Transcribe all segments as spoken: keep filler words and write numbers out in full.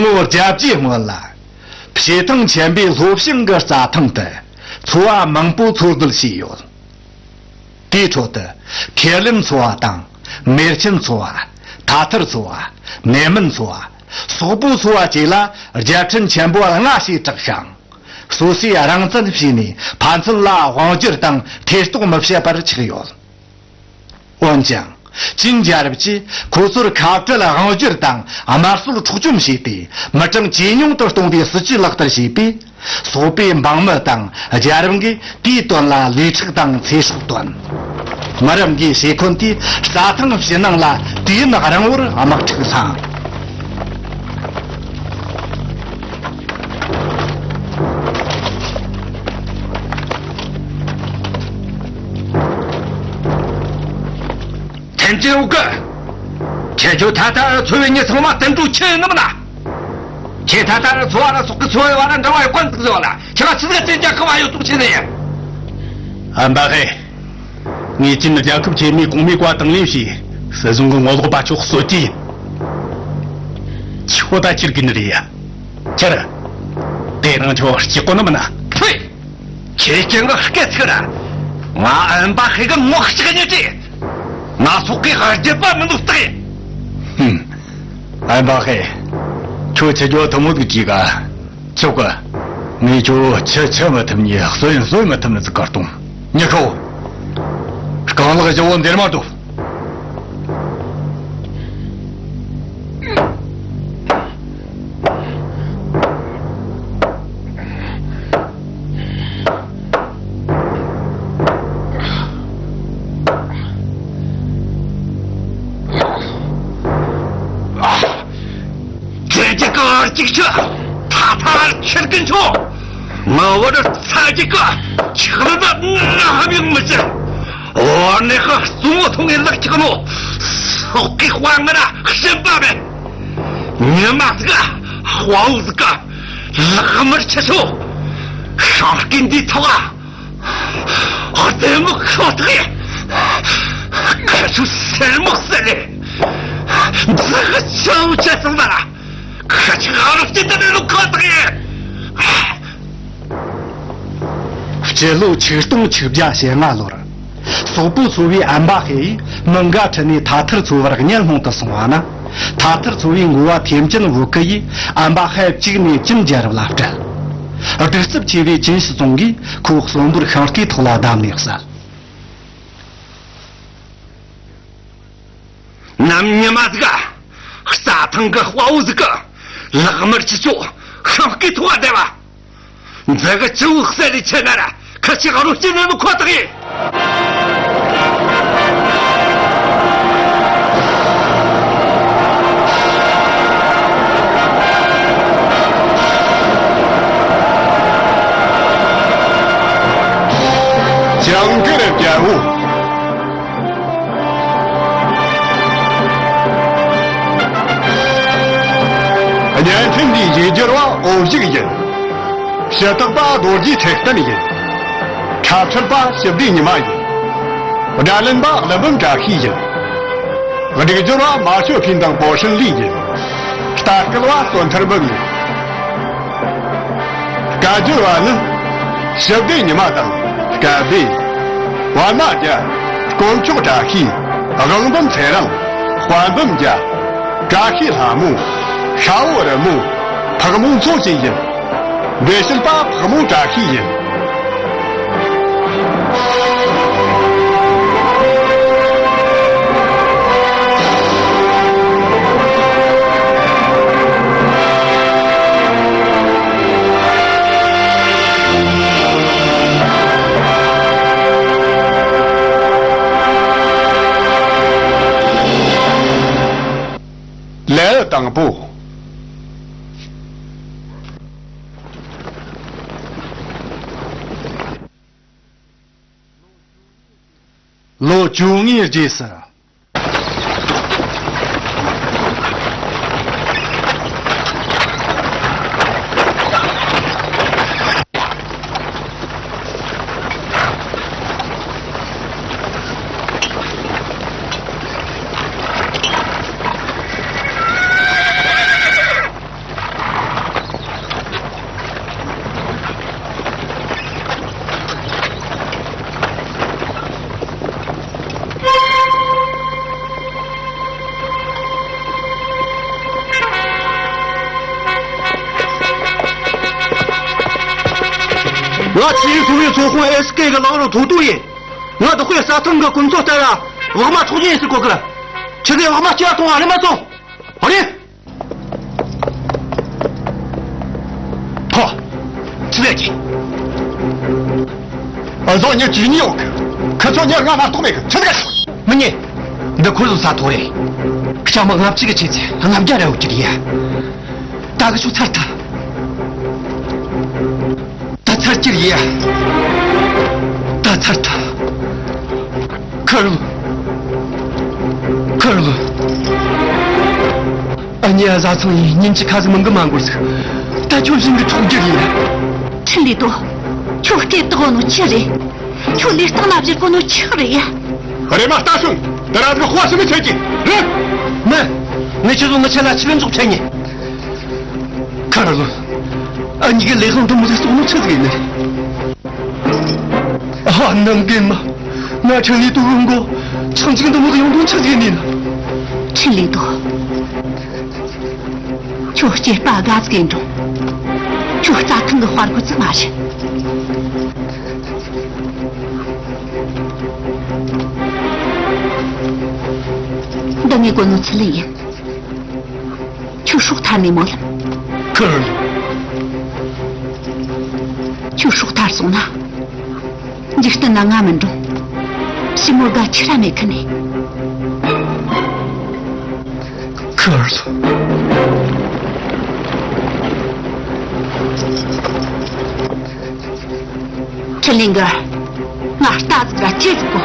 ལོ་བརྒྱད་ཅུའི་སྔོན་ལ། བྱེ་ཐང་ཆེན་པོའི་ལྷོ་བྱང་གི་རྩྭ་ཐང་དུ་ཚོ་བ་མང་པོ་འཚོ་སྡོད་བྱས་ཡོད། དེའི་ཁྲོད་དུ་ཁེར་ལེན་ཚོ་བ་དང་། མེར་ཆེན་ཚོ་བ། ཐ་ཐར་ཚོ་བ། ནེ་མན་ཚོ་བ། སོག་པོ་ཚོ་བ་བཅས་ལ་རྒྱལ་ཕྲན་ཆེན་པོ་ལྔ་ཞེས་གྲགས་ཤིང་། སོ་སོས་རང་བཙན་བྱས་ནས་ཕན་ཚུན་ལ་དབང་སྒྱུར་དང་ཐེ་གཏོགས་མི་བྱེད་པར་ཆགས་ཡོད། འོན་ཀྱང་། ཅིན་རྒྱལ་རབས་ཀྱིས་ཁོ་ཚོར་ཁ་བྲལ་དབང་སྒྱུར་དང་དམར་གསོད་འཕྲོག་བཅོམ་བྱས་ཏེ། མི་གྲངས་ཇེ་ཉུང་དུ་གཏོང་བའི་སྲིད་ཇུས་ལག་བསྟར་བྱས་པས། སོག་པོའི་འབངས་མི་དང་རྒྱལ་རབས་ཀྱིས་དེའི་དོན་ལ་ལས་འཕྲུག་དང་ཚེ་སྲོག་བཏོན། མི་རབས་འགའི་ཞེ་འཁོན་དེས་རྩྭ་ཐང་ཕྱི་ནང་ལ་དུས་ཡུན་རིང་བོར་དམག་འཁྲུག་བསླངས། ཐེན་ཅིན་འུ་ཀི། ཁྱེད་ཚོ་ཐ་ཐར་ཚོ་བའི་མྱི་ཚང་མ་བསྟུན་གྲོས་ཆི་ཡིན་ནམ་ན། ཁྱེད་ཐ་ཐར་ཚོ་བ་ལ་སོག་གི་ཚོ་བའི་བར་ལ་འབྲེལ་བ་ཡོད་གོ་འདུག་ཟེར་བ་ལ། ཁྱེད་ལ་ཆི་ཟིག་ཅིན་རྒྱལ་ཁབ་བ་ཡོད་ཐུག་ཆེ་ནི་ཡིན། ཨ་མ་ཧེ། ངས་ཅིན་རྒྱལ་ཁབ་ཆེན་མོའི་གོང་མའི་བཀའ་དང་ལེན་བྱས། སྲིད་གཞུང་གི་ངོ་ལོག་པ་ཚོ་གསོད་ཀྱི་ཡིན། ཁྱོད་ད་ཁྱེར་གི་ནི་རེད་ཡ། ཁྱེར། དེ་རིང་ཁྱོད་སྐྱིད་གོ་ནི་མིན་ན། ཕུད། ཁྱེད་ཀྱིས་ངའི་སྐད་ཚིག་ར། ང་ཨན་པ་ཧེ་གི་ངོ་ཤེས་ཉོས་ཏེ། ང་སོག་གི་རྒྱུད་པ་མིན་འདུག་སྟེ། ཧུམ། ཨན་པ་ཧེ། ཁྱོད་ཆི་ཇོ་ཐུ་མོ་གི་ཅིག་ག་ཆོག་གི། ངས་ཁྱོད་ཆི་ཆི་མི་ཐུབ་ནི་གསོད་ཡིན་གསོད་མི་ཐུབ་ནི་ཟིག་གར་གཏོང་། ཉི་ཁོ། རྐང་ལག་བཞི་བོ་འདིར་མ་འགྲོ། ཁྱེད་ཀྱི་ཀར་ཅིག་ཆུ་ཐ་ཐར་ཁྱེར་གིན་ཆོ། ང་བར་ཚ་ཅིག་གི་ཆག་ལ་ད་ང་ཧ་མི་མི་ཆེ། འོ་ནི་ཁ་སུ་མོ་ཐུང་ངེ་ལག་ཆག་ནོ། སོག་གི་དཔའ་ངར་ཤན་པ་མེད། ཉི་མ་ཟིག་དཔའ་བོ་ཟིག་ལག་དམར་ཆེ་ཆོ། ཤིང་སྐེ་འདི་ཐོག་ཨ། ལྟད་མོ་ཁོ་ཐག་ཡིན། ཁ་ཆུ་སེར་མོ་སེར་རེད། འཛི་གི་ཆུ་བོ་ཆེ་སོང་ན། ཁ་ཆུ་ཨ་རུ་སྐྱིད་དུ་ནི་ལུག་ཁོ་ཐག་ཡིན། སྤྱི་ལོ་ཆིག་སྟོང་ཆིག་བརྒྱ་ཞེ་ལྔ་ལོར། སོག་པོ་ཚོ་བའི་ཨན་པ་ཧེ་ཡིས་མི་འགའ་ཁྲིད་ནས་ཐ་ཐར་ཚོ་བར་གཉེན་སློང་དུ་སོང་བ་ན། ཐ་ཐར་ཚོ་བའི་འགོ་བ་ཐེམ་ཅིན་ཝུ་ཀི་ཡིས་ཨན་པ་ཧེ་བཅུག་ནས་ཅིན་རྒྱལ་རབས་ལ་སྤྲད། གདུག་རྩུབ་ཆེ་བའི་ཅིན་ཞི་ཙུང་གིས་ཁོ་གསོན་པོར་ཤིང་སྐེ་ཐོག་ལ་བསྡམས་ནས་བསད། ནམ་ཉི་མ་ཟིག་ག་རྩྭ་ཐང་གི་དཔའ་བོ་ཟིག་གི་ལག་དམར་གྱི་ཅོ་ཤིང་སྐེ་ཐོག་བསྡད་པ། འཛི་གི་ཅི་བོ་གསེར་རི་ཆེ་ན་ར་ཁ་ཆེ་ག་རུ་སྐྱེ་ནི་ནི་ཁོ་ཐག་ཡིན། ཇིང་གིར་རྒྱལ་པོ། བརྙན་འཕྲིན་འདིའི་ཡིག་སྒྱུར་བ་འོ་བཞུགས་ཡིན། ཞུ་དག་པ་རྡོ་རྗེ་ཚེ་བརྟན་ཡིན། འཁྲབ་ཁྲིད་པ་ཞི་བདེ་ཉི་མ་ཡིན། སྒྲ་ལེན་པ་ཀླུ་འབུམ་བཀྲ་ཤིས་ཡིན། སྒྲིག་སྦྱོར་བ་མ་ཞོ་ཕིན་དང་པོ་ཧྲིན་ལི་ཡིན། ལྟ་སྐུལ་བ་བསོད་ཐར་འབུམ་ཡིན། བཀའ་བསྒྱུར་བ་ནི། ཞི་བདེ་ཉི་མ་དང་སྐལ་བཟང་། པདྨ་རྒྱལ། དཀོན་མཆོག་བཀྲ་ཤིས། དབང་འབུམ་ཚེ་རིང་། དཔལ་འབུམ་རྒྱལ། བཀྲ་ཤིས་ལྷ་མོ། ཤ་བོ་རི་མོ། ཕག་མོ་མཚོ་བཅས་ཡིན། འགྲེལ་བཤད་པ་ཕག་མོ་བཀྲ་ཤིས་ཡིན། ལེའུ་དང་པོ། ལོ་བཅོ་ལྔའི་རྗེས་སུ། ང་ཆི་ཡིན་ཚོ་བའི་ཚོ་ཁོངས་ཨེ་སི་ཀེ་གི་ལག་རོགས་ཐོ་ཏུ་ཡིན། ང་བདག་པོའི་རྩྭ་ཐང་གི་ཀུན་ཚོ་ལྟ་ཡ་བག་མ་འཕྲོག་རྒྱུ་ཡིན་ཟེར་གོ་གི་ལ། ཁྱེད་ཚོས་བག་མ་སྐྱེལ་གཏོང་བ་རེད་མ་གཏོང་། ཨ་རེད། ཧོ། ཆི་ཟེར་གྱི། ཨ་ཟོ་ཉི་ཅི་ཉི་ཡོད་གི། ཁི་ཚོ་ཉི་ང་མ་གཏོགས་མེད་གི། ཆི་ཟེར་གི། མི་ཉན། འདི་ཁོ་ཚོ་ས་ཐོག་རེད། ཤ་མ་ལྔ་བཅུ་གི་ཆེ་ཚེ་ལྔ་བརྒྱ་རེ་ཡོད་ཀྱི་རེད་ཡ། ད་གི་ཤུགས་ཚར་ཐལ། ད་ཚར་གྱི་རེད་ཡ། ད་ཚར་ཐལ། ཁུར། ཁུར། ཨ་ཉེ་ཨ་བཟའ་ཚང་ཡིན་ཉིན་གཅིག་ཁ་ཟིག་མང་གི་མ་འགོར་ཟིག་ད་ཁྱོད་བཞིན་གི་འཕྲོག་རྒྱུ་ཡིན། ཁྲིན་ལི་ཏོ། ཁྱོད་སྐད་བཏགས་ནོ་ཆི་རེད། ཁྱོད་ལུས་སྟེང་ན་བཞུར་གོ་ནོ་ཆི་རེད་ཡ། རེ་མ་ལྟ་སོང་། ད་རང་གི་དཔའ་ཞུམ་མི་བྱེད་ཀྱི་རེད། མི། ངས་ཁྱོད་ཚོ་ངི་ཆེ་ལ་ཆི་ལན་འཇོག་ཆེ་ཉེ། ཁ་ར་ལོ། ཨ་ཉི་གི་ལས་དབང་དུ་མི་ཟིག་སོང་ནོ་ཆི་ཟིག་ཡིན་ནི། ཨ་ནམ་རྒན་མ། ང་ཁྲིན་ལི་ཏུ་ཡོང་གོ། ཆང་ཅིག་འདི་མོ་ཡོང་དོན་ཆི་ཟིག་ཡིན་ནི། ཁྲིན་ལི་ཏུ། ཁྱོད་སྐྱེས་པ་དགའ་ཟིག་ཡིན་འགྲོ། ཁྱོད་རྩྭ་ཐང་གི་དཔའ་རྒོད་ཙི་མ་རེད། འདི་ངས་གོ་ནོ་ཚུལ་ཡིན། ཁྱོད་སྲོག་ཐར་ནས་མོ་ལ། ཁུར། ཁྱོད་སྲོག་ཐར་སོང་ན། འཇིག་རྟེན་ན་ང་མིན་འགྲོ། ཞི་མོ་དགའ་ཁྱི་ར་མེད་ཁི་ནས། ཁུར། ཁྲི་ལིང་གར། ང་རྟ་ཟིག་ར་ཅི་ཟིག་གོ།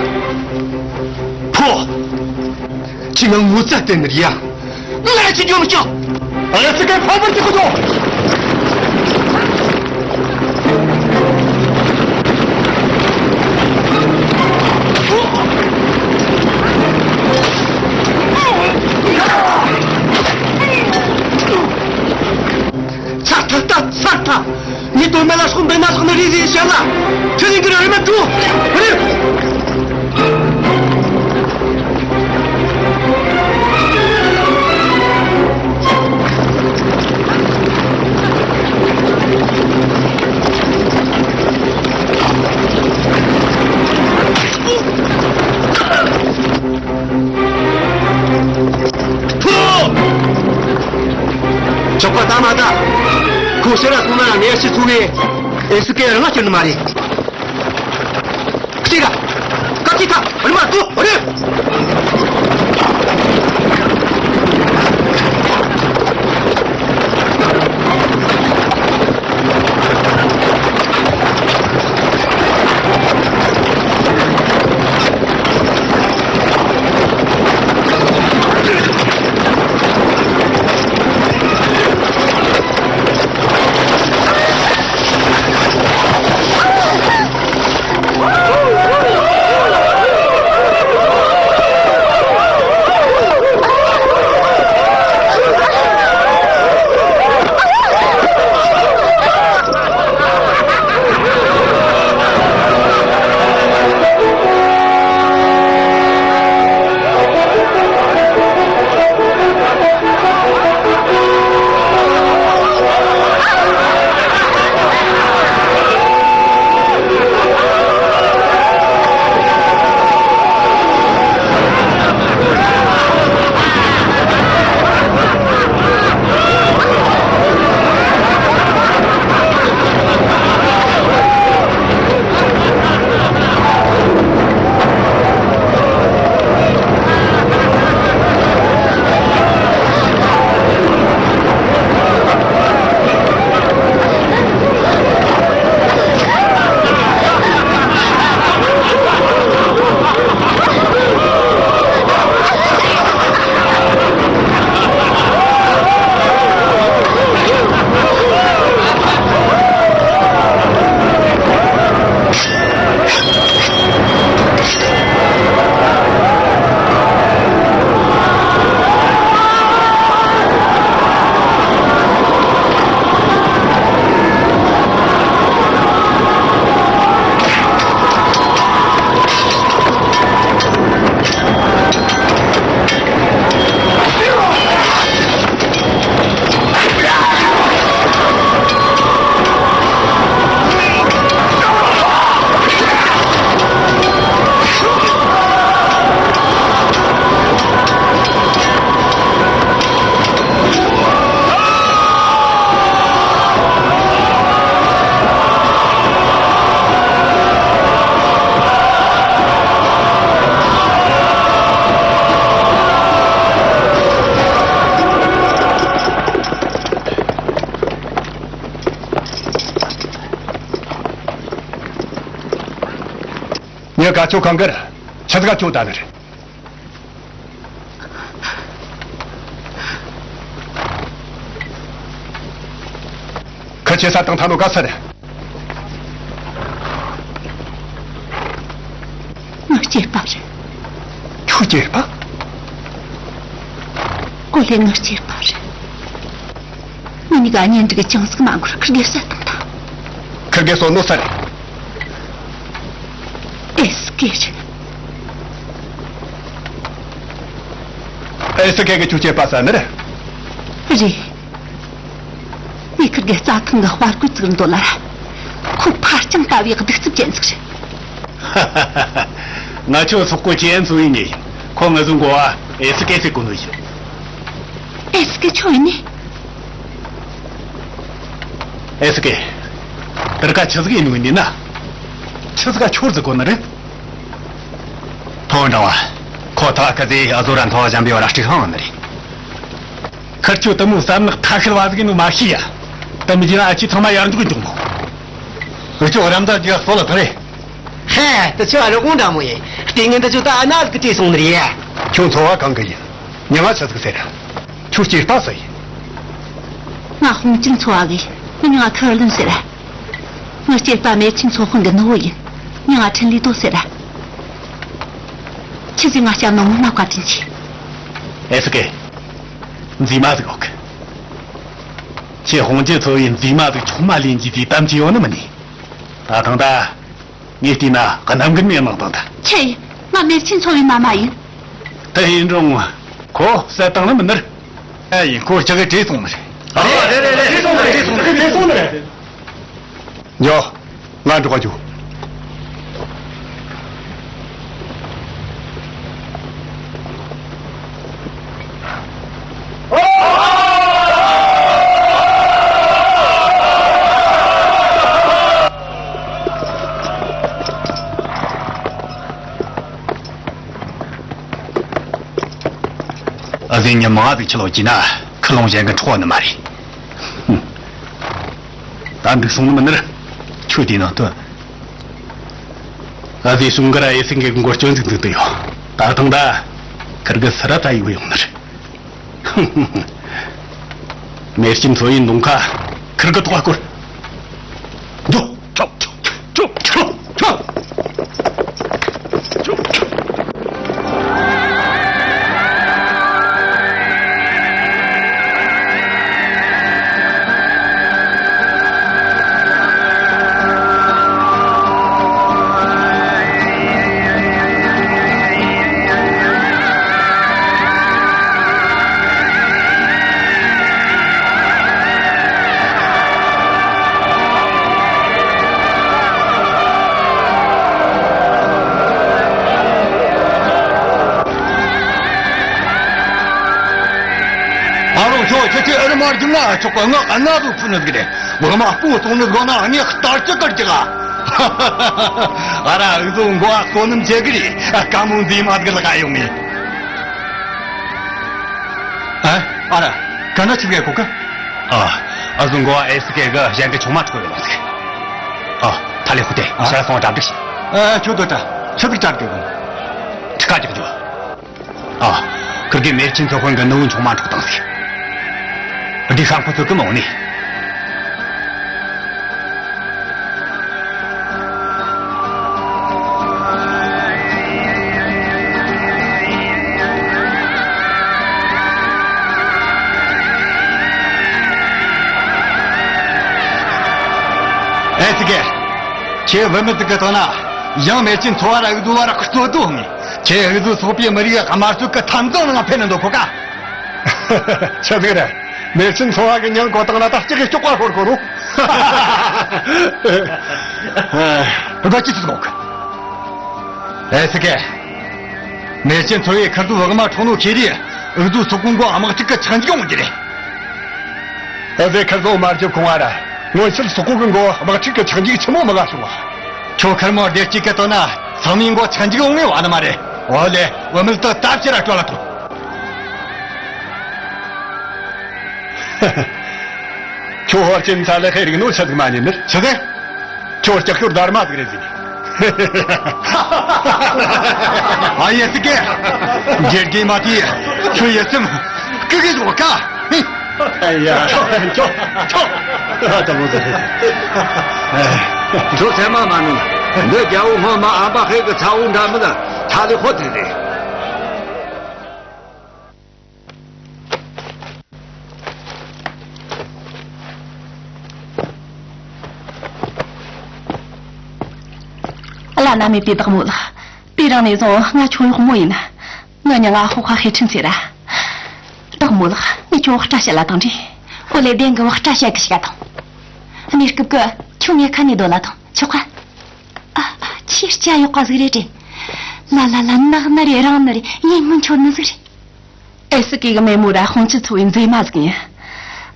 ཕོ། ཁྱི་ང་ངོ་ཚ་བསྟན་ནི་རེད་ཡ། ང་ཅི་རྒྱུ་མི་ཆོག་ཨ་ལ་ཙི་ཀའི་ཕ་བར་ཅི་གོ་ཆོག་ཚར་ཐལ། ད་ཚར་ཐལ། ངས་དོན་མེད་ལ་སོགས་འབེན་མ་སོགས་ནི་རེད་རེད་བཤད་ལ། ཁྱོད་ཡིན་གི་རེད་མ་འགྲོ། རེད། ཆོག་པ་ད་མ་ད། ཁོ་ཤེས་ར་སོང་ན་ནས་ཤི་ཚུགས་ངེས། ཨེ་སི་ཀེ་རང་ང་སྐྱོན་ནི་མ་རེད། ཁྱེད་ར། ཀ་ཅི་ཐ། རི་མ་ཏུ་རེ། ཁྱོད་གང་གི་རེད། ཆི་ཟིག་ག་ཁྱོད་ད་ནི་རེད། ཁི་ཆེ་ས་དང་ཐ་ནོ་ག་ས་རེད། ངའི་སྐྱེས་པ་རེད། ཁྱོའི་སྐྱེས་པ། ཨོ་ལེ། ངའི་སྐྱེས་པ་རེད། ངེད་གཉིས་ཀ་གཉེན་སྒྲིག་ཅང་ཟིག་མ་འགོར་ཁིར་གེ་བསད་བཏང་ཐལ། ཁིར་གེ་བསད་ནོ་ས་རེད། ཨེ་སི་ཀེ་རེད། ཨེ་སི་ཀེ་གིས་ཁྱོའི་སྐྱེས་པ་བསད་ནི་རེད། རེད། ངས་ཁིར་གེ་རྩྭ་ཐང་གི་དཔའ་རྒོད་ཅིག་འདོད་ལ་ར། ཁོ་ཕར་རྐྱང་ལྟ་བུའི་གདུག་རྩུབ་ཅན་ཟིག་རེད། ང་ཁྱོད་སོག་པོ་ཅན་ཚོ་ཡིན་ངེས་ཡིན། ཁོ་ང་ཚོའི་འགོ་བ་ཨེ་སི་ཀེ་ཟེར་གོ་ནོ་ཡིན། ཨེ་སི་ཀེ་ཁྱོད་ཡིན་ནི། ཨེ་སི་ཀེ། དེར་ཀ་ཆི་ཟིག་ཡིན་ནོ་ཡིན་ན། ཆི་ཟིག་ག་ཁྱོད་ཟིག་གོ་ནི་རེད། ཐོ་འདྲ་བ། ཁོ་ཐ་ཁ་ཟེ་ཨ་ཟོ་ར་ཐོ་འཇམ་པའི་བ་ར་སྤྲིག་ཧང་ནི་རེད། ཁིར་ཆོ་དུ་མོ་བསམ་ནག་ཐ་ཤལ་བ་ཟིག་ཡིན་ནོ་མ་ཤེས་ཡ། དུ་མི་ཡིན་ན་ཨ་ཆི་ཚང་མ་ཡར་འཇུག་གི་འཇུག་མོ། འུ་ཅོ་རམ་ཟ་རྒྱུ་ག་སོ་ལ་ཐ་རེ། ཧེ། དུ་ཆོ་ཨ་རོ་ཀོང་འདྲ་མོ་ཡིན། ལྟས་ངན་དུ་ཆོ་ད་ཨ་ན་ཟིག་གི་བྲོས་སོང་ནི་རེད་ཡ། ཁྱོད་འཚོ་བ་གང་གི་ཡིན། མྱིང་ང་ཆི་ཟིག་ཟེར། ཁྱོད་སྐྱེས་པ་སུ་ཡིན། ང་ཧོང་ཅིན་ཚོ་བ་གི། ངའི་མྱིང་ང་ཁི་ལིན་ཟེར། ངའི་སྐྱེས་པ་མེར་ཆིན་ཚོ་དཔོན་གི་ནུ་བོ་ཡིན། མྱིང་ང་ཁྲིན་ལི་ཏོ་ཟེར། ཁྱེད་ཀྱིས་ང་སྐྱབས་གནང་ངོ་མ་བཀའ་དྲིན་ཆེ། ཨེ་སི་ཀེ། མཛེས་མ་ཟིག་ཡོད་གི། ཁྱེད་ཧོང་ཅིན་ཚོ་བའི་མཛེས་མ་ཟིག་ཆུང་མ་ལེན་རྒྱུ་དེ་གཏམ་གྱི་ཡོད་ནི་མིན་ནི། ད་ཐང་ད། ངས་བལྟས་ན་གནམ་རྒན་མའི་གནང་བཏང་ད། ཆི་ཡིན། ང་མེར་ཆིན་ཚོ་བའི་མ་མ་ཡིན། དེ་ཡིན་རུང་། ཁོ་བསད་བཏང་ནི་མིན་ནི། ཨེ་ཡིན། ཁོ་ཅག་གིས་བྲོས་སོང་ནི་རེད། རེད་རེད་རེད། བྲོས་སོང་ནི་རེད། བྲོས་སོང་ནི་རེད། བྲོས་སོང་ནི་རེད། ཡོ། ང་འགྲོ་ག་འགྱོ། ཨ་ཟེ་ཉི་མ་ཟིག་ཁྱི་ལོ་གྱིས་ན་ཁུ་ལོང་གཞན་གྱི་འཕྲོག་ནི་མ་རེད། ད་འགྲིག་སོང་ནི་མིན་ནི། ཁྱོད་དེ་ནང་དུ། ཨ་ཟེ་གསུང་གི་ར་ཨེ་སི་ཀེ་གི་མགོ་སྐྱོན་ཟིག་འཛུགས་དུ་ཡོད། ད་ཐང་ད། ཁིར་གི་སི་ར་ད་ཡིག་ཡོང་ནི་རེད། མེར་ཆིན་ཚོ་ཡི་མདུང་ཁ་ཁིར་གི་ཐོག་སྐོར། འགྲོ། ཁྲོ་ཁྲོ་ཁྲོ་ཁྲོ་ཁྲོ། ཨ་རོ། ཁྱོད་ཁྱེད་ཁྱེད་ཨེ་རི་མར་རྒྱུ་ན་ཆོག་གི། ང་ཨ་ན་རུ་ཕུ་ནི་གི་རེད། བུ་མ་སྤུ་སོང་ནི་གོ་ན་ངས་ལྟར་ཅི་ཀར་ཅི་ག་ཨ་ར། འུ་ཚོ་མགོ་ཨ་སོ་ནམ་བྱེད་གི་རེད། ཀ་མོ་མཛེས་མ་གི་ལ་ག་ཡོང་ངེ། ཨ་ཨ་ར། ག་ན་ཆི་གེ་གོ་གི། ཨ་ཨ་ཟུ་མགོ་ཨ་ཨེ་སི་ཀེ་གི་གཞན་གི་ཆུང་མ་འཕྲོག་ཡོད་ལ་ཟེར། ཨ་ཐ་ལེ་ཧུ་ཏེ། ཨ་ཤ་སོང་གྲ་སྒྲིག་ཤིག་ཨ་ཁྱོད་དོ་ཏྲ་ཆི་ཟིག་གྲ་སྒྲིག་གོ། ཁྲི་ཁ་རྒྱག་རྒྱུ། ཨ། ཁིར་གེ་མེར་ཆིན་ཚོ་དཔོན་གི་ནུ་བོ་ཆུང་མ་འཕྲོག་བཏང་ཟིག་སྒྲིག་ཤང་ཁོ་ཚོ་གི་མ་འོང་ནི། ཨེ་ཙི་གེ། ཁྱེད་བུད་མེད་ཙི་གེ་ཐོག་ན་ཡང་མེར་ཆིན་ཚོ་བ་ར་འུ་དུ་བ་ར་ཁུ་ཚོ་དུ་ངེ། ཁྱེད་འུ་ཚོ་ཚོགས་པའི་མི་རིགས་དམར་གསོད་ཀྱི་འཐབ་འཛིང་ནང་ཕེབས་ནས་འདུག་གོ་ཀ་ཆི་ཟིག་རེད། མེར་ཆིན་ཚོ་བ་གི་མྱིང་གོ་བཏང་ན་ད་ལྕགས་ཀྱི་ལྕགས་པ་ཤོར་གོ་རུ། དགའ་སྐྱིད་ཟིག་འདུག་ཨེ་ཙི་གེ། མེར་ཆིན་ཚོ་བའི་ཁིར་ཚོ་བག་མ་འཕྲོག་ནོ་ཁྱེད་རིགས་འུ་ཚོ་ཚོགས་ཁང་གོ་དམག་འཁྲུག་གི་ཆག་འཇིག་ཡོང་རྒྱུ་རེད། ཨ་ཟེ་ཁིར་ཚོ་མ་རྒྱབ་གོང་ཨ་ར། སྔོན་ཆད་སོག་པོ་གི་མགོ་དམག་འཁྲུག་གི་ཆག་འཇིག་ཆི་མོ་མི་དགའ་བྱུང་བ། ཁྱོད་ཁེར་མོ་བདེ་སྐྱིད་གི་དོན་ན་ཚང་མའི་མགོ་ཆག་འཇིག་འོང་ངེས་བ་ནི་མ་རེད། འོ་ལེ། བུད་མེད་དུ་སྟབས་ཆེ་ར་སྤྲོད་ལ་ཐོངས། ཁྱོད་ཧོར་ཆེན་ཚ་ལེ་ཁའི་རིག་ནོ་ཆི་ཟིག་མ་ཉན་ནི་ཆི་ཟིག་ཁྱོད་ལྕགས་ཤོར་སྡར་མ་ཟིག་རེད་ཟིག་ཨ་ཡེ་སི་ཀེ། འཇེར་གི་མ་ཏི། ཁྱོད་ཡེ་སེམས་ཀི་གི་འགྲོ་ཀ། ཨ་ཡ། ཁྱོད་ཁྱོད་ད་མོ་ཟེར། ཁྱོད་སེམས་མ་མ་ནུས། འདི་རྒྱལ་པོ་སྔོན་མ་ཨམ་པ་ཧེ་གི་ཚ་བོ་འདྲ་མི་ལ་ཐ་ལི་ཧོ་དེ་རེད། བླ་ན་མེད་པའི་བདག་མོ་ལགས། དེ་རིང་ནས་བཟུང་ང་ཁྱོད་གཡོག་མོ་ཡིན། ངའི་མིང་ང་ཧོ་ཧ་ཧེ་ཁྲིན་ཟེར། བདག་མོ་ལགས། ངས་ཁྱོད་སྐྲ་བཤད་ལ་དང་འདྲི། ཨོ་ལེ་བདེན་གི་བ། སྐྲ་བཤད་གི་ཞིག་ག་དང་། གནས་སྐབས་གི་ཁྱོད་ངའི་ཁ་ནས་སྡོད་ལ་དང་ཆོག་ག། ཨ་ཨ། ཁྱོད་སྐྲ་ཡག་པ་ཟིག་རེད་དྲན། ལ་ལ་ལ། ནག་ནི་རེད། རིང་ནི་རེད། ཡིན་སྔོན་ཆད་ནི་ཟིག་རེད། ཨེ་སི་ཀེ་གི་མེ་མོ་ར་ཧོང་ཆི་ཚོ་བའི་མཛེས་མ་ཟིག་ཡིན།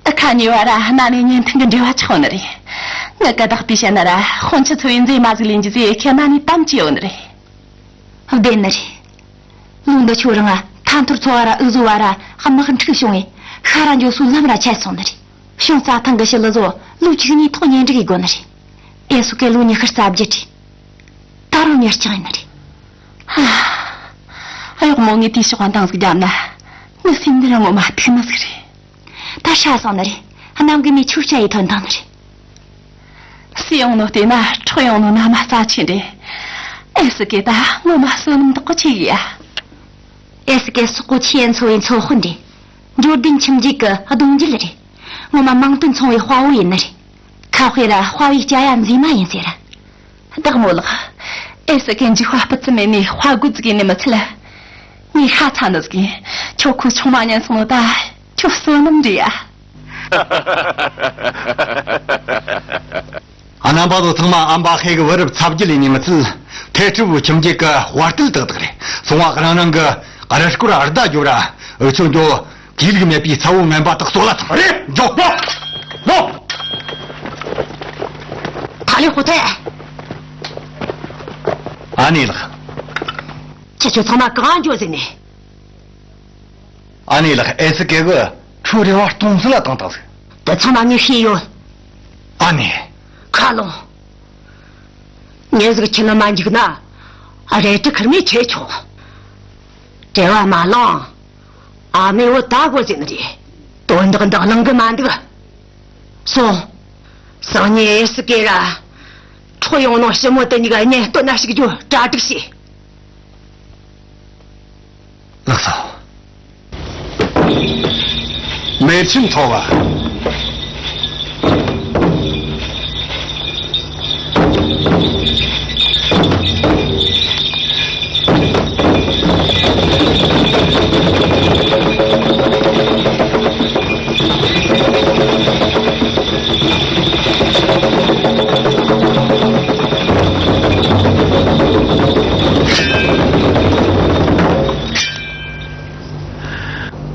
ཨ་ཁ་ཉེ་བ་ར་གནའ་ནས་གཉེན་ཐུང་གི་འབྲེལ་བ་ཆགས་ནི་རེད། ངི་ཀ་བདག་དེ་བཤད་ན་ར་ཧོང་ཆི་ཚོ་བའི་མཛེས་མ་ཟིག་ལེན་རྒྱུ་ཟེ་ཁེ་མ་ནི་དམ་བཅས་ཡོད་ནི་རེད། བདེན་ནི་རེད། ལོ་འདི་ཆོ་རིང་ང་ཐ་ཐར་ཚོ་བ་ར་འུ་ཟོ་བ་ར་དམག་འཁྲུག་བྱུང་ངས་ཤ་ར་འགྱོ་སའི་ལམ་ར་ཆད་སོང་ནི་རེད། བྱང་རྩྭ་ཐང་གི་ཞི་ལི་ཟོ་ལོ་བཅུ་གཉིས་ཐོག་གཉེན་སྒྲིག་ཡེ་དགོ་ནི་རེད། ཨེ་སུ་ཀེ་ལོ་ཉི་ཤུ་རྩ་བརྒྱད་རེད། ད་རུང་མྱི་རྐྱང་ཡིན་ནི་རེད། ཧ། གཡོག་མོ་ངས་དེའི་ཕྱོགས་ལ་འདང་ཟིག་བརྒྱབ་ན། ངའི་སེམས་འདི་ར་ངོ་མ་སྡུག་ནི་ཟིག་རེད། ད་ཧྲ་སོང་ནི་རེད། གནམ་གི་མེ་ཆུ་བྱ་ཡི་ཐོན་བཏང་ནི་རེད། བསུ་ཡོང་ནོ་བལྟས་ན་འཕྲོག་ཡོང་ནོ་ན་མ་རྩ་ཆེ་འདྲེ། ཨེ་སི་ཀེ་ད་ངོ་མ་བསོད་ནམས་དག་པོ་ཆེ་གི་ཡ། ཨེ་སི་ཀེ་སོག་པོ་ཆེ་ཡན་ཚོ་བའི་ཚོ་དཔོན་འདྲེ། འབྱོར་ལྡན་ཁྱིམ་རྒྱུད་ཀྱི་གདུང་རྒྱུད་རེད། ངོ་མ་མིང་དོན་མཚུངས་པའི་དཔའ་བོ་ཡིན་ནི་རེད། ཁ་དཔེ་ར་དཔའ་བོའི་སྐྱ་ཡ་མཛེས་མ་ཡིན་ཟེར། བདག་མོ་ལགས། ཨེ་སི་ཀེ་འཇིགས་པ་སྤུ་ཙམ་མེད་ནས་དཔའ་རྒོད་ཟིག་ཡིན་ནི་མི་ཚད། ངས་ཤ་ཚ་ནི་ཟིག་ཡིན། ཁྱོད་ཁོའི་ཆུང་མ་ཉན་སོང་ནོ་ད། ཁྱོད་བསོད་ནམས་རེད་ཡ། རྣམ་པ་ཚོ་ཚང་མ་ཨམ་པ་ཧེ་གི་བུ་རབས་ཚ་བརྒྱུད་ཡིན་ནི་མི་ཚད། ཐེ་ཁྲི་བུ་ཁྱིམ་རྒྱུད་ཀྱི་དཔའ་རྟུལ་དག་དག་རེད། སོང་བ་རང་རང་གི་རུ་སྐོར་ཨར་ད་རྒྱོབ་ར་འུ་ཆོ་འགྱོ། གུས་ལུགས་མེད་པའི་ཚ་བོ་ངན་པ་དག་གསོད་ལ་ཐོངས། རེད། འགྱོ། ལོ། ཐ་ལི་ཧོ་ཐེ། ཨ་ནེ་ལགས། ཁྱེད་ཚོ་ཚང་མ་གང་འགྱོ་ཟེར་ནས། ཨ་ནེ་ལགས། ཨེ་སི་ཀེ་གི་ཁྱོད་རེ་བ་སྟོང་ཟད་ལ་བཏང་བཏང་ཟིག་དེ་ཚང་མ་ངས་ཤེས་ཡོད། ཨ་ནེ། ཁ་ལོང་། ཉིན་ཟིག་ཁྱིམ་ལ་མ་འཇུག་ན། རལ་གྲི་ཁུར་མེད་ཆེ་ཆོག་དྲི་བ་མ་ལོང་། ཨ་མའི་བུ་ད་གོ་ཟིན་རེད། དོན་དག་འདི་གླེང་གི་མ་འདུག་སོང་། སང་ཉིན་ཨེ་སི་ཀེ་ར། འཕྲོག་ཡོང་ནོ་ཞི་མོ་དེ་གཉིས་ཀ་གཉེན་སྟོན་ན་ཞུགས་རྒྱུ་གྲ་སྒྲིག་བྱོས། ལགས་སོ། མེར་ཆེན་ཚོ་བ།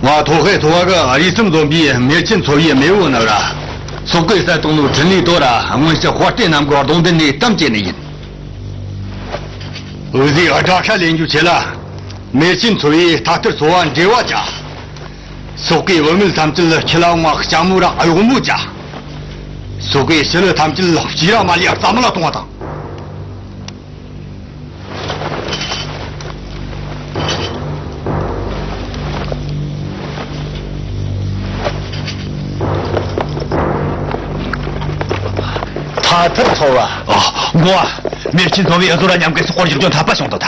ང་ཐོ་ཧེ་ཐོ་བ་གི་རུས་གསུམ་འཛོམས་པའི་མེར་ཆེན་ཚོ་བའི་མེས་པོ་ནི་ར། སོག་པོས་བསད་བཏང་ནོ་ཁྲིན་ལི་ཏོ་ར་སྔོན་ཆད་དཔའ་རྟེན་རྣམས་ཀྱི་གདུང་མདུན་ནས་གཏམ་བཅད་ནི་ཡིན། འུ་ཟོས་དགྲ་ཤ་ལེན་རྒྱུའི་ཆེད་ལ། མེར་ཆེན་ཚོ་བའི་ཐ་ཐར་ཚོ་བ་འབྲེལ་བ་བྱ། སོག་པོའི་བུད་མེད་ཐམས་ཅད་ཁྱི་ལ་འོང་བ་ལྕགས་མོ་ར་གཡོག་མོ་བྱ། སོག་པོའི་ཞི་ལུ་ཐམས་ཅད་ཕྱུ་ར་མ་ལི་རྩ་མེད་ལ་གཏོང་བ་དང་། ཐ་ཐར་ཚོ་བ། ཨ། འགོ་བ། མེར་ཆེན་ཚོ་བའི་འུ་ཚོ་ར་མཉམ་གི་སོག་པོར་བཞུགས་རྒྱུ་འཐད་པ་བྱུང་འདུག་ད།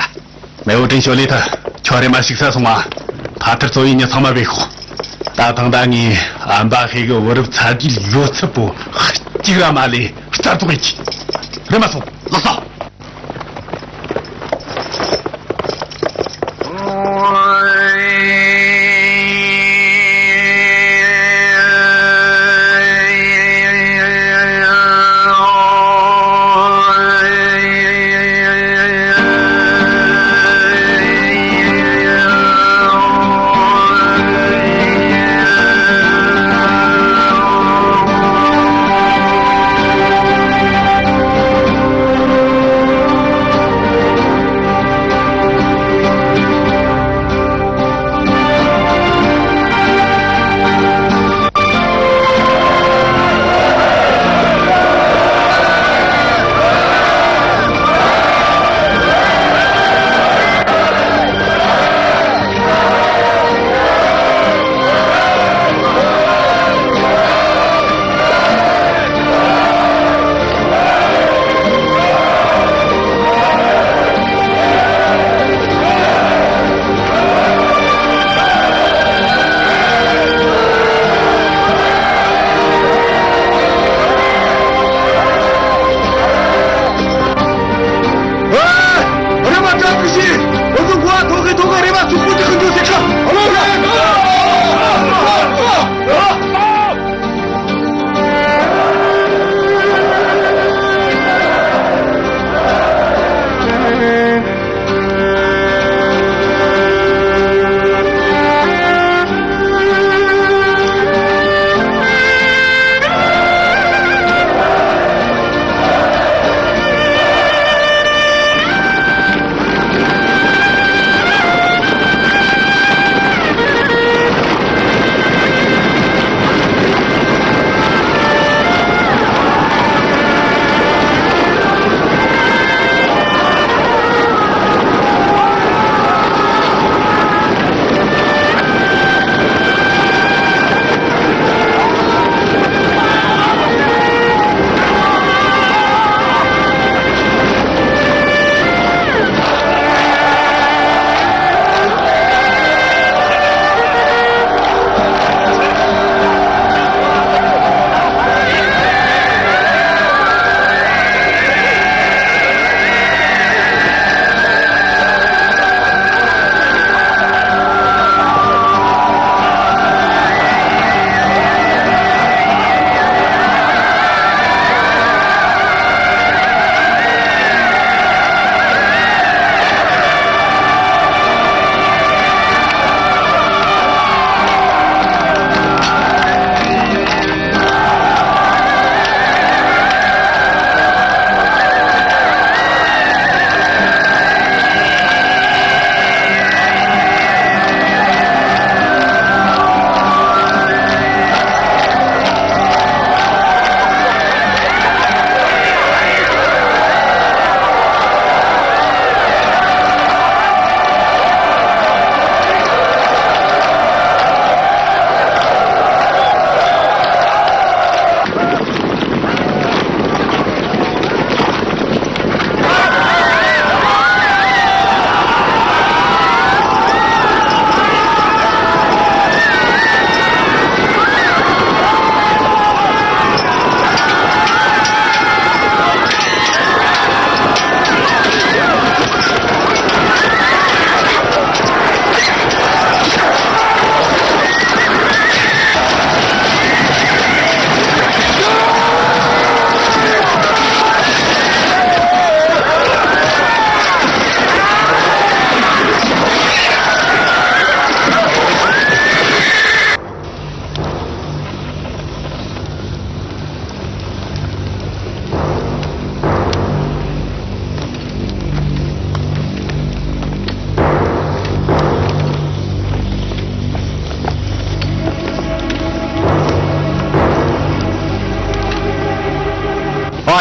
མེས་པོ་ཀྲིན་ཞོ་ལི་ཐི། ཁྱོད་རེམ་མ་ཞིག་ས་སོང་ང་། ཐ་ཐར་ཚོ་བའི་མྱི་ཚང་མ་བོས་ཤོག་ད་ཐེངས་ད་ངས་ཨམ་པ་ཧེ་གི་བུ་རབས་ཚ་བརྒྱུད་ཡོད་ཚད་པོ་གཅིག་ར་མ་ལུས་རྩ་རྫོགས་ཡེད་རྒྱུ། རེམ་མ་སོང་། ལགས་སོ།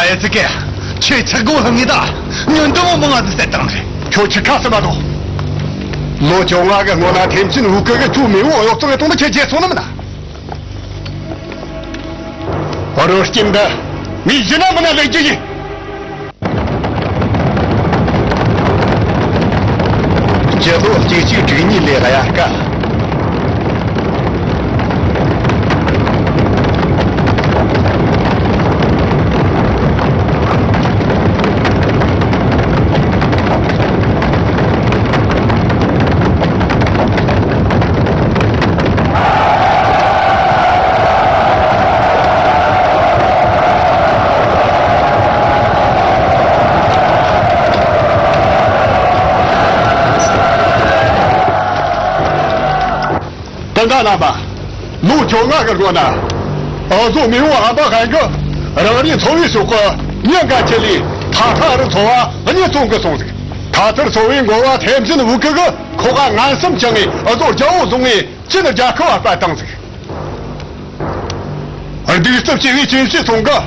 ཨེ་ཙི་ཀེ། ཁྱོད་ཆག་སྒོ་ལྷང་ངེ་ད། ཉོན་དུ་མོ་མང་ང་ཟིག་བསད་བཏང་རེད། ཁྱོད་ཆི་ཁ་སི་མ་དོ། ལོ་བཅོ་ལྔ་གི་སྔོན་ན་ཐེམ་ཆེན་བུ་ཀི་གི་ཁྱོད་མེས་པོ་གཡོག་བཙོང་གི་གཏོང་ནི་ཁྱོད་རྗེད་སོང་ནི་མིན་ན། རོ་སྐྱིན་འདི་ངས་ཡིན་ན་མིན་ན་ལེགས་རྒྱུ་ཡིན། སྤྱི་ལོ་གཅིག་གཅིག་དྲུག་གཉིས་ལོའི་དབྱར་ཁ། སྤུན་ཟླ་རྣམ་པ། ལོ་བཅོ་ལྔ་གི་སྔོན་ན། འུ་ཟོ་མེས་པོ་ཨམ་པ་ཧན་གྱིས་རང་རེའི་ཚོ་བའི་ཕྱོགས་ཀྱི་མྱི་འགའ་ཁྲིད་ལས་ཐ་ཐར་ཚོ་བ་གཉིས་བཙོང་གི་སོང་ཟིག་ཐ་ཐར་ཚོ་བའི་འགོ་བ་ཐེམ་ཆེན་བུ་ཀི་གིས་ཁོ་ག་ངན་སེམས་བཅངས་ནས་འུ་ཟོ་རྒྱལ་པོ་བཟུང་ནས་ཅིན་རྒྱལ་ཁབ་བ་སྤར་བཏང་ཟིག་གདུག་རྩུབ་ཆེ་བའི་ཅིན་ཤི་ཚང་གིས་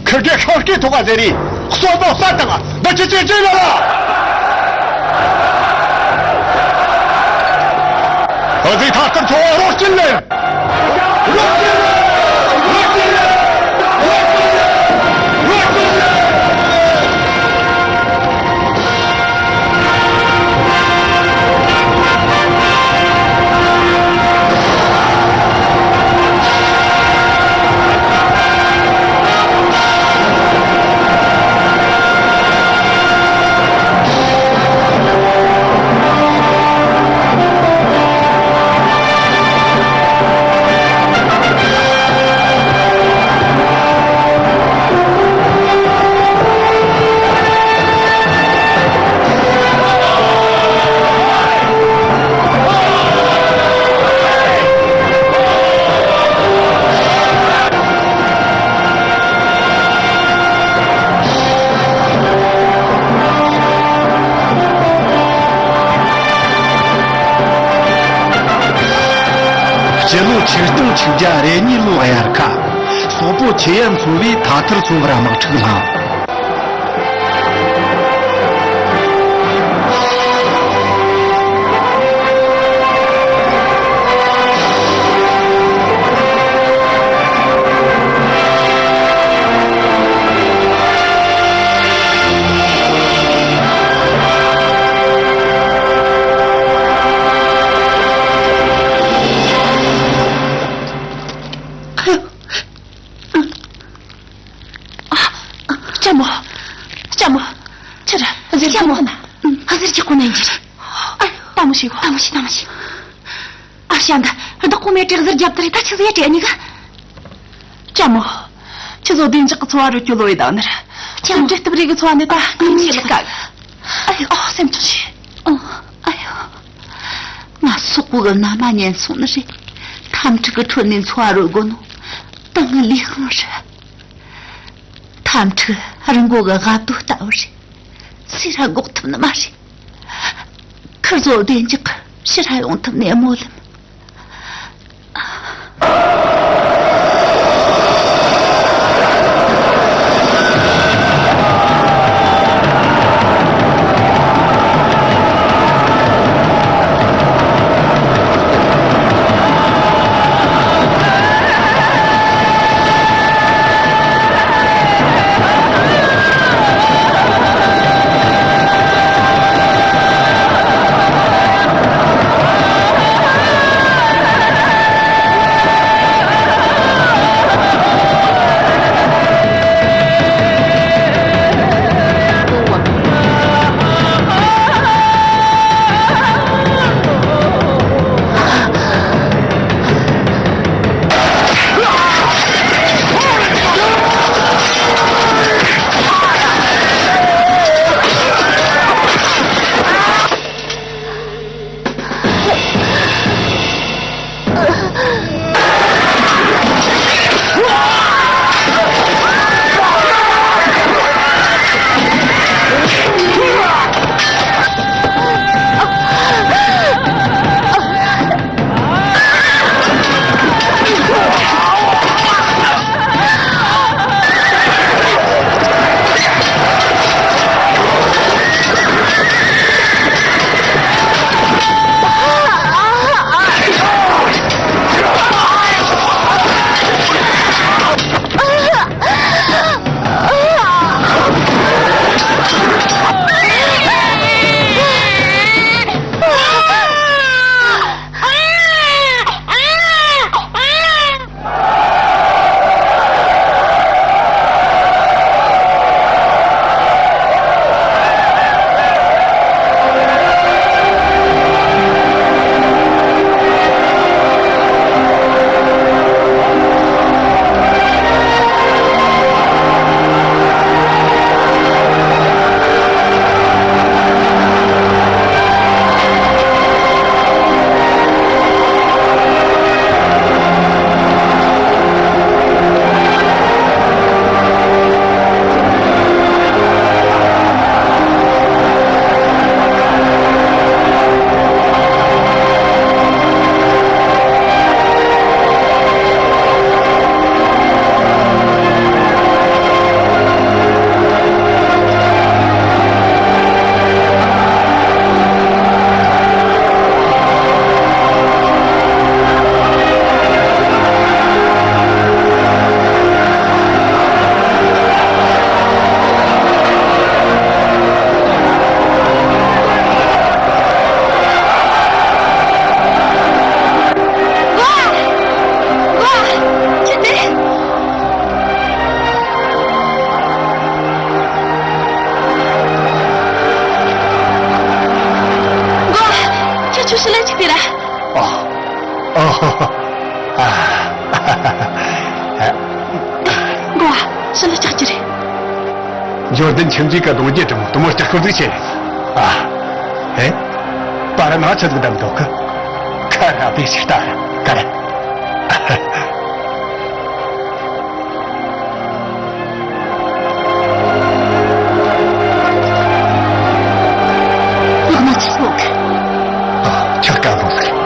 ཁིར་གེ་ཤོར་སྐེ་ཐོག་ག་ཟེར་རེ་གསོན་པོ་བསད་བཏང་། འདི་ཅི་ཅི་ཅི་ལ་ལ། འུ་ཟོས་ཐ་ཐར་ཚོ་བ་རོགས་སྐྱིན་ལེན། སྤྱི་ལོ་ཆིག་སྟོང་ཆིག་བརྒྱ་རེ་གཉིས་ལོའི་དབྱར་ཁ། སོག་པོ་ཆེ་ཡན་ཚོ་བས་ཐ་ཐར་ཚོ་བར་དམག་འཁྲུག་བསླངས། ལྕམ་མོ། ལྕམ་མོ། ཁྱེད་རང་ཟེར་ལྕམ་མོ། གྱི་ཁོ་ན། ཨ། ཟེར་གྱི་ཁོ་ན་ཡིན་གྱི་རེད། ཨ། ལྟ་མོ་བྱེད་གོ། ལྟ་མོ་བྱེད། ལྟ་མོ་བྱེད། ཨ་ཤ་འདི་བདག་པོ་མེད་དྲེག་ཟེར་རྒྱབ་དུ་རེད། ད་ཆི་ཟེར་ཡ་དྲེག་ནི་ག་ལྕམ་མོ། ཁྱེད་ཚོ་བདེ་འཇགས་ཀྱི་འཚོ་བ་རོལ་རྒྱུ་ལོ་ཡི་དང་ནི་རེད། ལྕམ་མོ། འབྲེལ་སྟབས་རིག་གི་འཚོ་བ་འདི་ད་ངས་ཆེ་ལ་དཀའ་གི། ཨ་ཡོ། ཨོ། སེམས་ཆུང་བྱོས། ཨ་ཡོ། ང་སོག་པོ་གི་མནའ་མ་ཉན་སོང་ནི་རེད། འཐབ་འཁྲུག་གི་ཁྲོད་ནས་འཚོ་བ་རོལ་དགོས་ནོ། ད་ངའི་ལས་དབང་རེད། འཐབ་འཁྲུག་རི་མགོ་གི་རྦབ་རྡོ་ལྟ་བུ་རེད། སུས་ར་འགོག་ཐུབ་ནི་མ་རེད། ཁིར་ཚོ་བདེ་འཇགས་ཕྱིར་ར་ཡོང་ཐུབ་ནི་སྨོན་ལམ། འབྱོར་ལྡན་ཁྱིམ་མཚེས་ཀྱི་གདུང་རྒྱུད་དྲང་དུ་མོ་ལྕགས་ཤོར་ཟིག་བྱས་ནས། ཨ། ཨེ། པ་ར་ནག་ཆི་ཟིག་བདམས་འདུག་གི། ཁ་ར་བདེ་ཞིག་ལྟ་ར་ག་ར། ལག་ན་ཆི་ཟིག་ཡོད་གི། ཨ། ཆག་དཀར་པོ་ཟིག་རེད།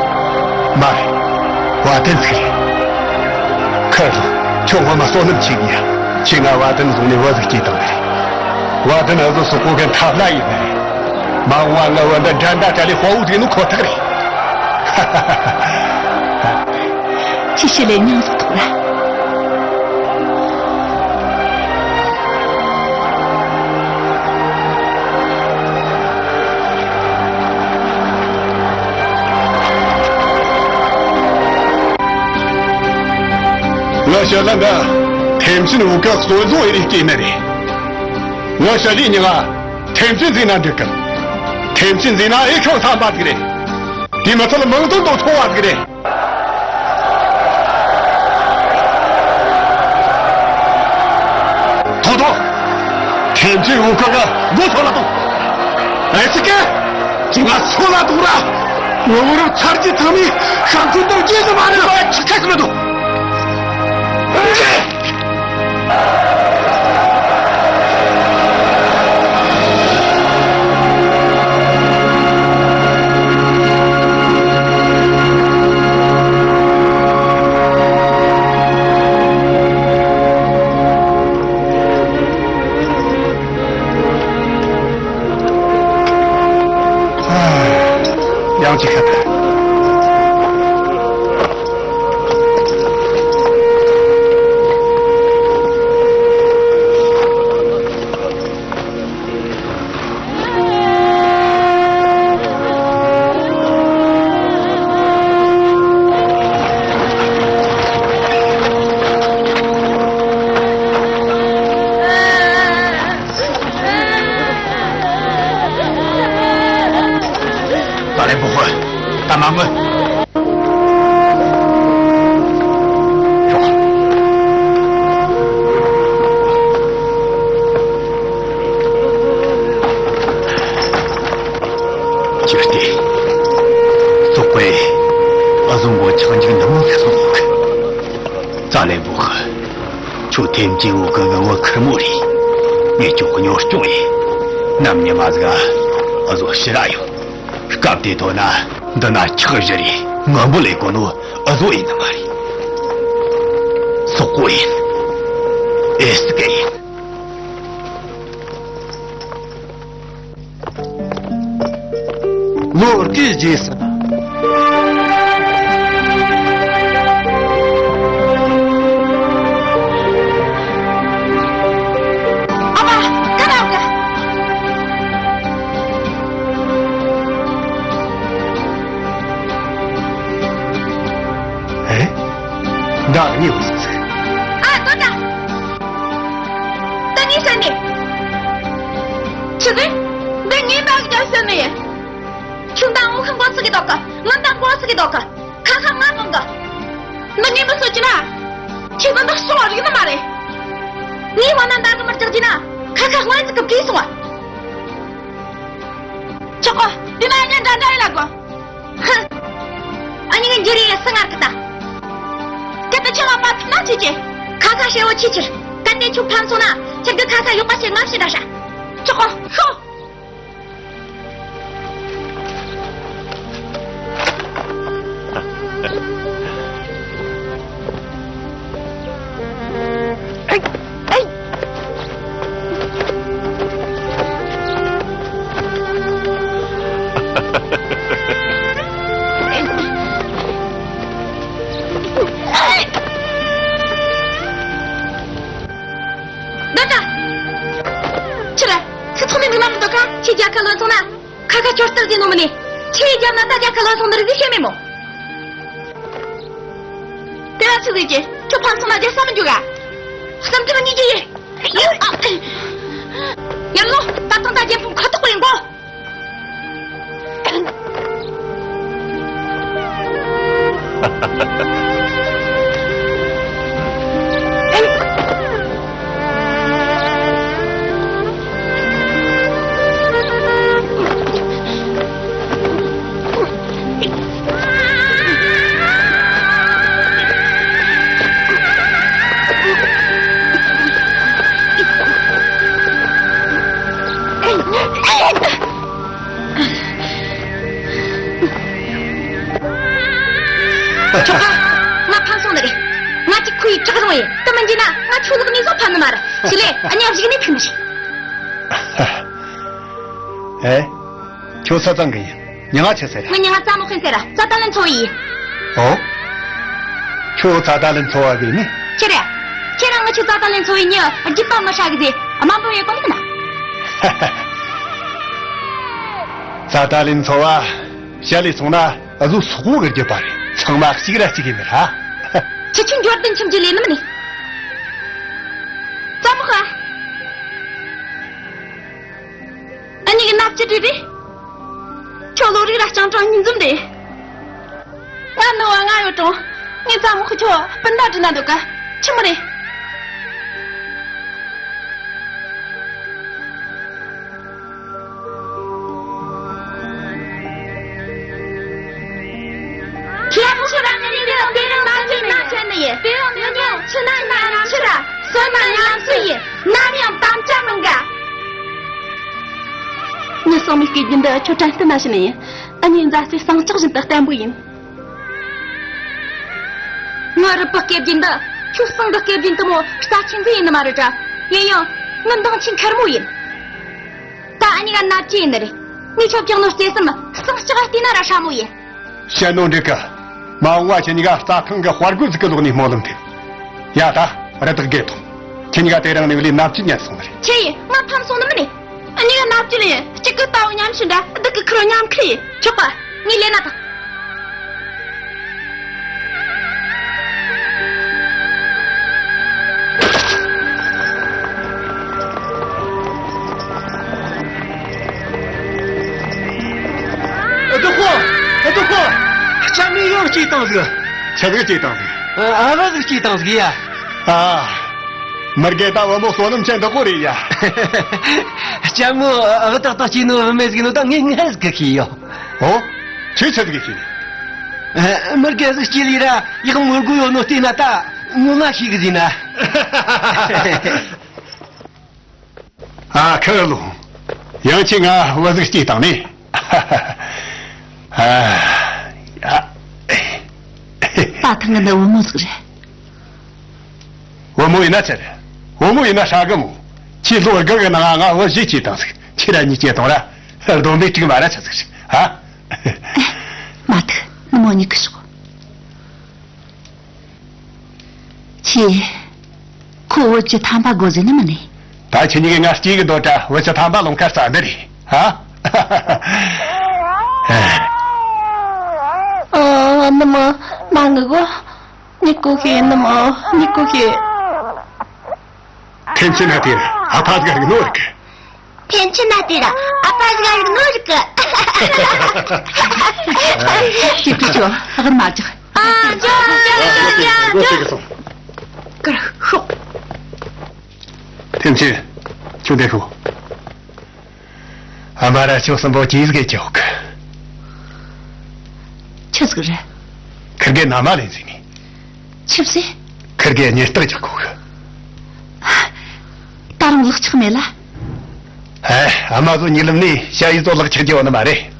མ་རེད། བ་དན་ཟིག་རེད། ཁར་ལོ། ཁྱོད་ངོ་མ་བསོད་ནམས་ཆེ་གི་ཡ། ཁྱེད་ང་བ་དན་བཟུང་ནས་བུ་ཟིག་སྐྱེས་བཏང་ནི་རེད། བ་དན་ཨ་ཟོ་སོག་པོ་གན་ཐབས་ལ་ཡིན་ནི་རེད། མ་འོངས་པ་ང་བ་འདི་འགྲན་ཟླ་བྲལ་ལས་དཔའ་བོ་ཟིག་ནོ་ཁོ་ཐག་རེད། ཅི་ཞིག་ལས་མྱང་ཟིག་ཐོག་ར། ང་ཞལ་ལ་འདི་ཐེམ་ཆེན་བུ་ག་གསོན་བཟོ་ཨེ་རིག་སྐྱེས་ནི་རེད། ང་ཞལ་ལས་ཉི་ང་ཐེམ་ཆེན་འཛིན་ན་འགྲིག་གི། ཐེམ་ཆེན་འཛིན་ན་ཨེ་ཁྱོད་བསམ་པ་ཟིག་རེད། དེ་མི་ཚད་མང་དུ་འདོད་ཚོ་བ་ཟིག་རེད། ཐོ་ཐོ། ཐེམ་ཆེན་འུ་ཁ་ག་མགོ་ཚོ་ལ་ཐོ། ཨེ་ཅི་ཀེ། ཅི་ང་ཚོ་ལ་འདུག་ར། ངོ་བོ་རབ་ཚར་གྱི་ཐང་མི་ཤང་ཁུ་དར་རྒྱས་སུ་མ་རེད། ཨ་ཅི་ཁ་སི་མི་འདུག་ཡང་ཅིག་ཤད། ད་ལན་པོ་ཧོ། ད་མ་ངུ། ཅི་སྟེ། སོག་པོས་ཨ་ཟོ་མགོ་ཆག་འཇིག་འདི་མོ་ཟིག་སོང་ཟིག་ཙ་ལན་པོ་ཧོ། ཁྱོད་ཐེམ་ཅིང་འུ་ཀ་གི་བུ་ཁེར་མོ་རེད། ངས་ཁྱོད་གཉོར་སྐྱོང་ཡིན། ནམ་ཉི་མ་ཟིག་ཨ་ཟོ་ཕྱི་ར་ཡོང་། སྐབས་དེ་ཐོན་ན་འདི་ན་ཁྲག་བཞུར་རེ་སྔོན་པོ་ལས་གོ་ནོ་ཨ་ཟོ་ཡིན་ནི་མ་རེད། སོག་པོ་ཡིན། ཨེ་སི་ཀེ་ཡིན། ལོ་དགུའི་རྗེས་སུ། ཨ་མ། ཁ་ལག་ག་ཨེ། བདག་ཉིད་ཟེར། ཨ། ཏོ་ཏ། ད་ངས་བསད་ནས། ཆི་ཟིག་འདི་ངའི་བདག་རྒྱ་བསད་ནས། ཁྱོད་མདང་དགོང་ཁ་མགོ་ཚིག་གི་དོག་ག་ང་མདང་མགོ་ཚིག་གི་དོག་ག་ཁ་ཁ་ང་མང་ག་འདི་ངས་མི་གསོད་ཀྱི་ན། ཁྱེད་ཚོ་འདི་སོང་བ་རིག་ནི་མ་རེད། ངས་བ་ན་མདང་གི་མི་རྒྱག་གྱི་ན། ཁ་ཁ་ང་ཚིག་གི་བྲིས་སོང་བ། ཆོག་གོ། དེ་ན་ཉན་འདྲ་འདྲ་ཡིན་ལ་གོ། ཧ། ཨ་ནི་ངས་འཇུ་རེ་ཡ་སི་ངར་གི་ད། སྐད་དུ་ཆེ་བ་པ་ཐུབ་ན་ཆེ་ཆེ། ཁ་ཁ་ཧྲེ་བོ་ཆེ་ཆེར། གལ་ཏེ་ཁྱོད་ཕམ་སོང་ན་ཁྱེད་ཀྱི་ཁ་ཁ་ཡོག་པ་ཞིག་མ་བྱེད་འདྲ་ཤ། ཆོག་གོ། ཤོག་ད་ད། ཕྱིར། ཁྱི་ཚང་མའི་མིག་ལམ་འདི་ག་ཁྱི་རྒྱལ་ཁ་ལོན་སོང་ན། ཁ་ཁ་ཁྱོད་སྟེར་གྱི་ནོ་མི་ནི། ཁྱི་རྒྱབ་ན་ད་རྒྱལ་ཁ་ལོན་སོང་ནི་རིག་གི་ཤེས་མེད་མོ། དེ་ལ་ཆི་ཟིག་གྱི་ཁྱོད་ཕམ་སོང་ན་རྒྱལ་ས་མི་འཇུག་ག་བསམ་གྱི་མི་གཉིས་ཀྱི་ཡིན། ཡ་ལོ། ད་ཐང་ད་རྒྱལ་ཕམ་ཁ་ཐོག་པ་ཡིན་གོ། ཅིག་ཁོ་ཡི་བྲག་རུང་ཡིན། དེ་མིན་གྱི་ན་ང་ཁྱོད་ལག་ནས་བཟོ་ཕན་ནི་མ་རེད། ཞི་ལེ་ཨ་ཉག་གཞུག་ནས་ཐུག་ནི་རེད། ཨེ། ཁྱོད་ས་ཚང་གི་ཡིན། མྱིང་ང་ཆི་ཟེར། ངའི་མྱིང་ང་ཙ་མོ་ཧན་ཟེར། ཙ་ཏ་ལན་ཚོ་བའི་ཡིན། ཨོ། ཁྱོད་ཙ་ཏ་ལན་ཚོ་བ་བས་ནི། ཁྱེད་རེད། ཁྱེད་རང་ང་ཆི་ཙ་ཏ་ལན་ཚོ་བའི་མྱི་རྒྱུད་པ་མི་ཧྲ་གི་ཟེ་དམའ་འབེབས་ཡོད་གོ་མི་ན། ཙ་ཏ་ལན་ཚོ་བ་བཤད་ལས་སོང་ན་ཨ་ཟུ་སོག་པོ་གི་རྒྱུད་པ་རེད། ཚང་མ་གཅིག་ར་གཅིག་ཡིན་ནི་ར། ཁྱེད་ཆོས་འབྱོར་ལྡན་ཁྱིམ་གྱི་ལས་ནི་མིན་ནི། ཙ་མོ་ཧ། ཨ་ནི་གི་ནབ་ཅི་དྲི་རེད། ཁྱོད་བློ་རིག་ར་རྐྱང་གྲངས་གཉིས་འཛོམས་རེད། ང་ནུ་བ་ང་ཡོད་གྲོང་། ངའི་ཙ་མོ་ཁོ་ཁྱོད་སྤུན་ཟླ་འདྲི་ན་འདུག་ག་ཆི་མོ་རེད། ཁྱེད་ཁྱེད་རང་ངའི་དེ་རིང་དེ་རིང་ནམ་རྒྱུན་ནམ་རྒྱུན་ནི་ཡིན། དེ་རིང་ནམ་རྒྱུན་ཆུ་ནང་ན་ཡང་ཆུ་ར། སོན་ན་ཡང་སུ་ཡིན། ནམ་ཡང་དམ་བཅའ་མི་འགལ། ངའི་གསང་མི་སྐད་རྒྱུན་འདི་ཁྱོད་དྲན་སྟེ་ན་ཤི་ནི་ཡིན། ཨ་ནི་མཛའ་བརྩེ་གཙང་ལྕགས་བཞིན་དུ་བརྟན་པོ་ཡིན། ངའི་རུས་པའི་སྐད་རྒྱུན་འདི་ཁྱོད་གསང་གི་སྐད་རྒྱུན་དུ་མོ་རྩ་ཆེན་ཟིག་ཡིན་ནི་མ་རེད་དྲ། ཡིན་ཡང་ངའི་མདངས་ཆེན་མཁར་མོ་ཡིན། ད་ཨ་ནི་ག་ནབ་ཅི་ཡིན་ནི་རེད། ངས་ཁྱོད་བཀྱག་ནོ་བརྩེ་སེམས་གཙང་ལྕགས་བལྟས་ན་ར་ཧྲ་མོ་ཡིན། བཤད་ནོ་འགྲིག་གི། མ་འོངས་བ་ཁྱེད་གཉིས་ཀ་རྩྭ་ཐང་གི་དཔའ་རྒོད་ཟིག་གི་ལོག་ནས་སྨོན་ལམ་ཐེབས། ཡ་ད་རི་དྭགས་རྒས་ཐོང་། ཁྱེད་གཉིས་ཀ་དེ་རིང་ནས་བློས་ནབ་ཅི་ཉན་སོང་ནི་རེད། ཁྱེད་ཡིན་ང་ཕམ་སོང་ནི་མིན་ནི། གཉིས་ཀ་ནབ་ཅི་ལ་ཡིན། གཅིག་གི་རྟ་བོ་ཉམས་ཤིང་འདྲ་སྡུག་གི་ཁུར་ཉམས་ཁུར་ཡིན། ཆོག་པ། ངས་ལས་ན་དང་། བདག་པོ། བདག་པོ། ལྕམ་མོས་ཡང་སྐྱེས་བཏང་ཟིག་ཆི་ཟིག་སྐྱེས་བཏང་ཟིག་ཨ་བ་ཟིག་སྐྱེས་བཏང་ཟིག་ཡ། ཨ། མི་རྒན་ད་བུ་མོ་བསོད་ནམས་ཅན་འདི་གོ་རེད་ཡ། ལྕམ་མོ་ཨ་བ་ཏག་ཏག་སྐྱེས་ནོ་བུད་མེད་ཟིག་ནོ་ད་ངས་ངས་ཟིག་གི་ཤེས་ཡོད། ཨོ། ཁྱོད་ཆི་ཟིག་གི་ཤེས། ཨ། མི་རྒན་ཟིག་སྐྱེས་ལི་ར་ཡག་མོ་དགོས་ཡོད་ནོ་བལྟས་ན་ད་ངོ་མ་ཤེས་གི་ཟིན་ན། ཨ་ཁུ་ལུ། ཡང་ཁྱེད་ང་བུ་ཟིག་སྐྱེས་བཏང་ནས། ཨ། ཨ། ད་ཐང་གི་འདི་བུ་མོ་ཟིག་རེད། བུ་མོ་ཡིན་ན་ཆི་རེད། བུ་མོ་ཡིན་ན་ཧྲ་གི་མོ། ཁྱེད་ལོ་དགུ་གི་ནང་ང་བུ་བཞི་སྐྱེས་བཏང་ཟིག་ཁྱེད་ར་གཉིས་སྐྱེས་བཏང་ར། སྡོམ་པའི་དཀྲུག་མ་ར་ཆི་ཟིག་རེད། ཧ། མ་ཐུག་ནུ་མོ་གཉིད་ཁུག་ཤོག་ཁྱེད། ཁོ་བུ་བཅུ་ཐམ་པ་དགོས་ཟེར་ནི་མིན་ནི། ད་ཁྱེད་གཉིས་ཀས་ང་སྐྱེས་གི་འདོད་དྲ་བུ་བཅུ་ཐམ་པ་ལོང་ཁ་རྩ་འདི་རེད། ཧ། ཨ་ནི་མ། མ་ངུ་གོ་གཉིད་ཁུག་ཤེས་ནི་མ། གཉིད་ཁུག་ཤེས། ཐེམ་ཆེན་ཧ་དེ་ཨ་ཕ་ཟིག་རིག་ནོ་རིག་ཐེམ་ཆེན་ན་དེ་ར་ཨ་ཕ་ཟིག་རིག་ནོ་རིག་གི། ཅི་ཅི་ཅོ་ཧ་གར་མ་ཅག་ཨ་ཅོ་ཅོ་ཅོ་ཅོ་ཅོ། ཀར་ཤོག་ཐེམ་ཆེན། ཁྱོད་འདི་ཤོག་ཨ་མ་ར་ཁྱོད་གསུམ་པོ་ཅི་ཟིག་གི་ཅོག་ཆི་ཟིག་རེད། ཁིར་གེ་ན་མ་ལེན་ཟིན་ནི། ཆི་བཟེ། ཁིར་གེ་གཉེན་རྟགས་རྒྱག་གོ་གི། ད་རུང་ལག་ཆགས་མེད་ལ། ཨེ། ཨ་མ་ཚོ་ཉི་ལམ་ནས་ཞ་ཡི་ཚོ་ལག་ཆགས་རྒྱུ་བ་ནི་མ་རེད།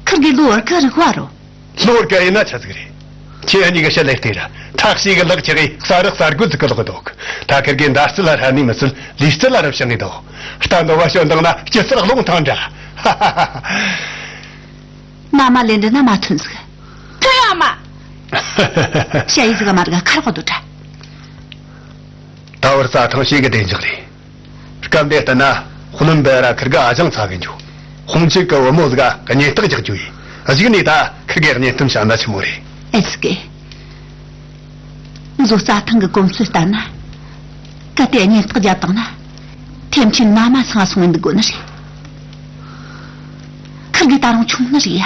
ཁིར་གེ་ལོ་བར་གི་རིག་བ་རོ། ལོ་བར་གི་ཡིན་ན་ཆི་ཟིག་རེད། ཁྱེད་གཉིས་ཀྱི་ཞི་ལེ་དེ་ར་ཐག་ཞིག་གི་ལག་ཆགས་གི་ས་རག་ས་རྒོད་ཟིག་གི་ལོག་གི་འདུག་ད་ཁིར་གེ་མདའ་རྩལ་ལ་ར་ནི་མི་སྲིད་ལུས་རྩལ་ལ་ར་བྱང་ངེ་འདུག་རྟ་འདོ་བ་ཞོན་དང་ན་སྐྱི་སར་རླུང་ཐང་འདྲ། ཧ་ཧ་ཧ་ཧ། མ་མ་ལེན་འདྲི་ན་མ་ཐོན་ཟིག་ཐོན་ཡོད་མ། ཤ་ཡི་ཟིག་མ་རྒ་ཁར་གོ་དུ་དྲ། ད་བར་རྩྭ་ཐང་ཞིག་གི་བདེ་འཇགས་རེད། སྐབས་འདི་ལྟར་ན་ཧུ་ལུན་བེ་ར་ཁིར་ག་ཨ་ཅང་ཚ་གི་འཇུ། ཧུང་ཆིག་གི་བུ་མོ་ཟིག་ག་གཉེན་རྟགས་རྒྱག་རྒྱུ་ཡིན། གཞུག་ནས་ད་ཁིར་གའི་གཉེན་སྟོན་བྱ་ན་ཆི་མོ་རེད། ཨེ་སི་ཀེ། བཟོ་རྩྭ་ཐང་གི་གོམས་སྲོལ་ལྟར་ན། གལ་ཏེ་གཉེན་རྟགས་བརྒྱབ་བཏང་ན། ཐེམ་ཆེན་ན་མ་ཚང་སོང་འདུག་དགོ་ནི་རེད། ཁིར་གི་ད་རུང་ཆུང་ནི་རེད་ཡ།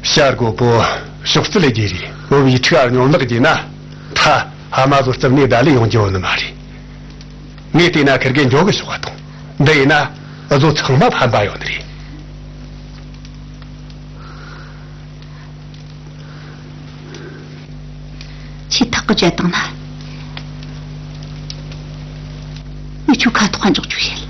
བྱ་རྒོད་པོ་ཤོག་རྩལ་རྒྱས་རེད། བུ་བའི་ཕྲུ་གུ་སྙོམ་ལག་རྒྱས་ན་ཐ་ཧ་མ་བཟོ་རྩིབ་ནས་བརྡ་ལས་ཡོང་རྒྱུ་ནི་མ་རེད། ངས་བལྟས་ན་ཁིར་གེ་མགྱོགས་གི་ཤོག་བ་དང་འདི་ཡིན་ན་བཟོ་ཚང་མ་ཕན་པ་ཡོད་ནི་རེད། ཆེས་ཐག་གི་བཅད་བཏང་ན། མི་ཆུ་ཁ་ཐོག་འཇོག་རྒྱུ་ཡིན།